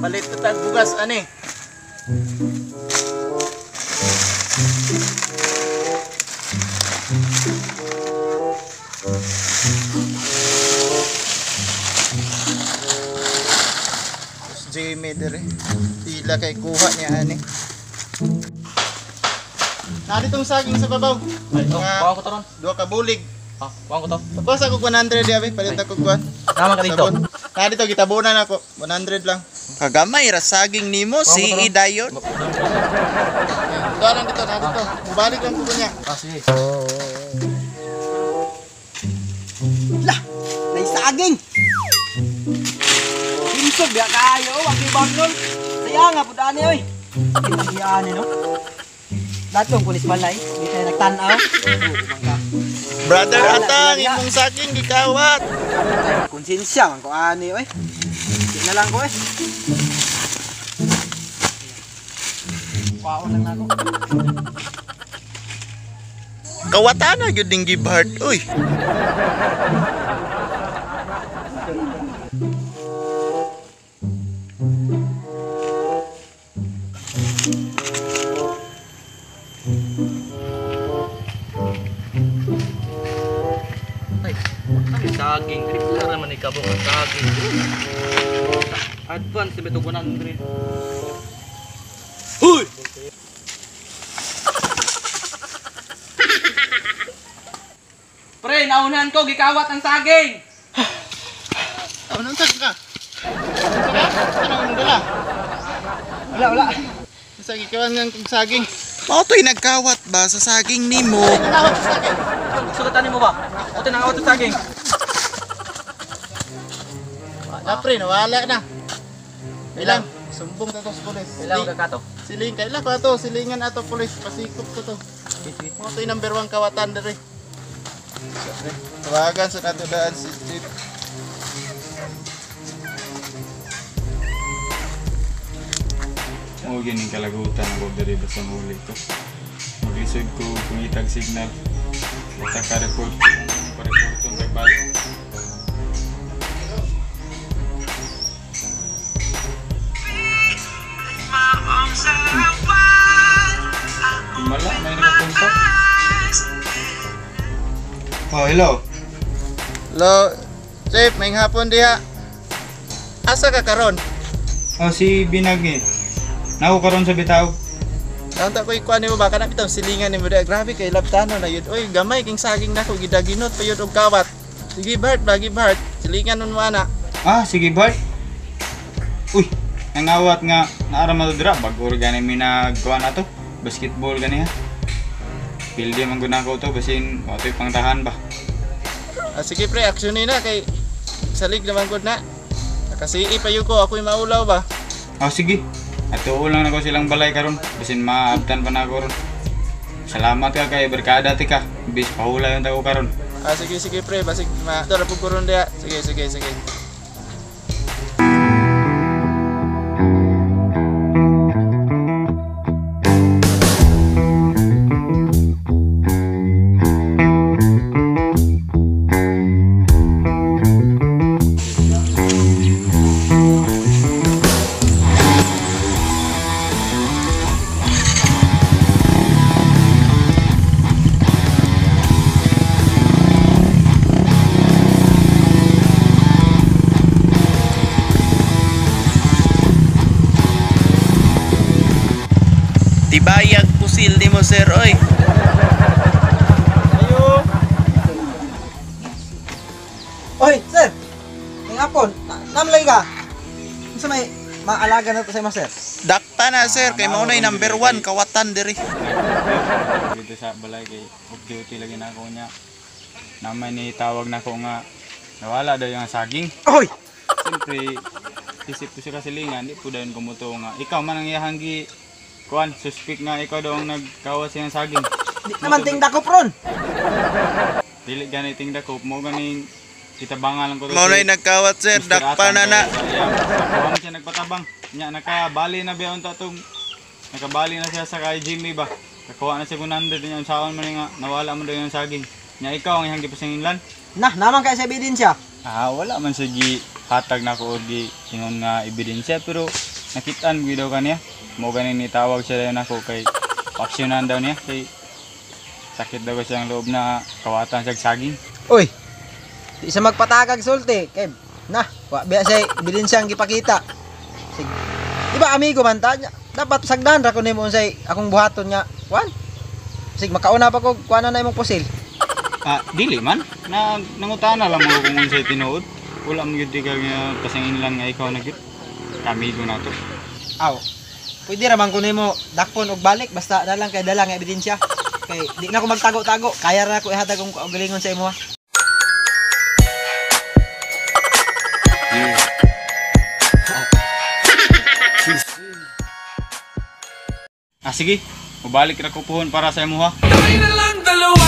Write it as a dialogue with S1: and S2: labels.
S1: Palit ta tag bugas ani. Jimmy dire. Pila kay kuha niya ani. Naritong saging sa babaw.
S2: Ay, oh, kuha ko to ron.
S1: Duha ka bulig.
S2: Ah, kuha ko to.
S1: Tapos ako 100 diya, palit ako kuan.
S2: Naman ka dito.
S1: Narito gitabunan ako, 100 lang. Kagamay ra saging nimo si Idayon. Doon lang dito, narito. Mubalik lang ko niya.
S2: Ah, sige.
S3: Lah, nay saging. Timsog ya kayo, wag ibang nun. Saya nga pud ani oy. Kita ani no. Datong pulis balay, di tayo nagtan-aw.
S1: Brother Atang, imong saging gikawat.
S3: Konsensya man ko ani oy. Di na lang ko eh. Kwaon lang nako.
S1: Kawatan na gyud ning give heart oy.
S2: Ay, ang saging. Tripla naman ikaw ang saging. Advance ba ito 100? Huy! Pre, naunahan ko, gikawat ang saging!
S1: Ano unsa ka? Ano ang dala?
S3: Wala, wala.
S1: Sa gikawan ng saging. Mao to'y nagkawat ba sa saging nimo? Nangawat sa saging.
S2: Sugatan nimo ba? O tinangawat sa saging.
S1: Wala pre, nawala na. Ilang? Sumbong na to sa pulis.
S2: Ilang ka kato?
S1: Siling, kaila ko ato, silingan ato pulis, pasikop ko to. Mao to'y number 1 kawatan dere. Siyempre, tawagan sa nato daan si Chief.
S4: O gining kalagutan ako diri basta muli ko. Maglisod ko pangitag signal. Basta ka report ko pa-report kung nagbalik. Wala, may nakakontak. Oh, hello.
S1: Hello, Chief, may hapon diha. Asa ka karon?
S4: Oh, si Binag eh. Nako karon sa bitaw.
S1: Naunta ko ikuan nimo ba kana bitaw silingan nimo diha. Grabe kay labtano na yun. Oy, gamay king saging nako gidaginot pa yun og kawat. Sige Bart, bagi Bart. Silingan nun mo ana.
S4: Ah, sige Bart. Uy, nangawat nga naara man dira bago gani mi nagkuan ato. Basketball gani ha. Pildi man gud nako to basin wa to'y pangtahan ba.
S1: Ah, sige pre, action ni na kay salig naman gud na. Nakasii pa yun ko, ako'y maulaw ba?
S4: Oh, sige. Atuo lang nako silang balay karon basin maabtan pa nako ron. Salamat ka kay barkada ti ka. Bis pahulay ang tago karon.
S1: Ah, sige sige pre, basig ma dara pug karon diha. Sige sige sige. Tibayag pusil nimo sir oy. Ayo.
S3: Oy, sir. Ning hapon, namlay ka. Unsa may maalaga na to sa imo, sir?
S1: Dakta na sir kay mao nay number 1 kawatan diri.
S4: Dito sa balay kay off duty lagi na ako niya. Naman ni tawag na ko nga nawala daw yung saging.
S3: Oy!
S4: Siyempre, isip ko sila silingan, di po dayon kumuto nga. Ikaw man ang iyahang gi kuan, suspect nga ikaw daw ang nagkawas siyang saging.
S3: Di naman ting dakop ron.
S4: Dili gani ting dakop mo ganing kitabangan lang ko to
S1: Mao
S4: si
S1: nay nagkawat sir,
S4: Mr.
S1: dakpa
S4: Atang
S1: na na.
S4: kay sa iyang- Kuha man siya nagpatabang. Nya nakabali na biya unta tong nakabali na siya sa kay Jimmy ba. Kakuha na siya 100 niya unsaon man nga nawala man daw yung saging. Nya ikaw ang iyang gipasanginlan.
S3: Nah, naman kay sa ebidensya.
S4: Ah, wala man sa gi hatag nako og gi ingon nga ebidensya pero nakitaan gyud daw kaniya. Mo gani ni tawag siya dayon nako kay paksyonan daw niya kay sakit daw siyang loob na kawatan siya saging.
S3: Uy. Di sa magpatagag sulti kay nah, wa biya say ebidensya ang gipakita. Sig. Di ba amigo man ta? Dapat sagdan ra ko nimo unsay akong buhaton nga kuan. Sig makauna pa ko kuan na imong pusil.
S4: Ah, dili man. Na nangutana lang mo kung unsay tinuod. Wala mo gyud ka nga pasanginlan nga ikaw na gyud. Kamigo na to.
S3: Aw. Pwede ra man ko nimo dakpon og balik basta na lang kay dala nga ebidensya. Kay di na ko magtago-tago, kaya ra ko ihatag akong kaugalingon sa imo.
S4: Ah, sige. Mubalik ra ko puhon para sa imuha.
S5: Tayo na lang dalawa.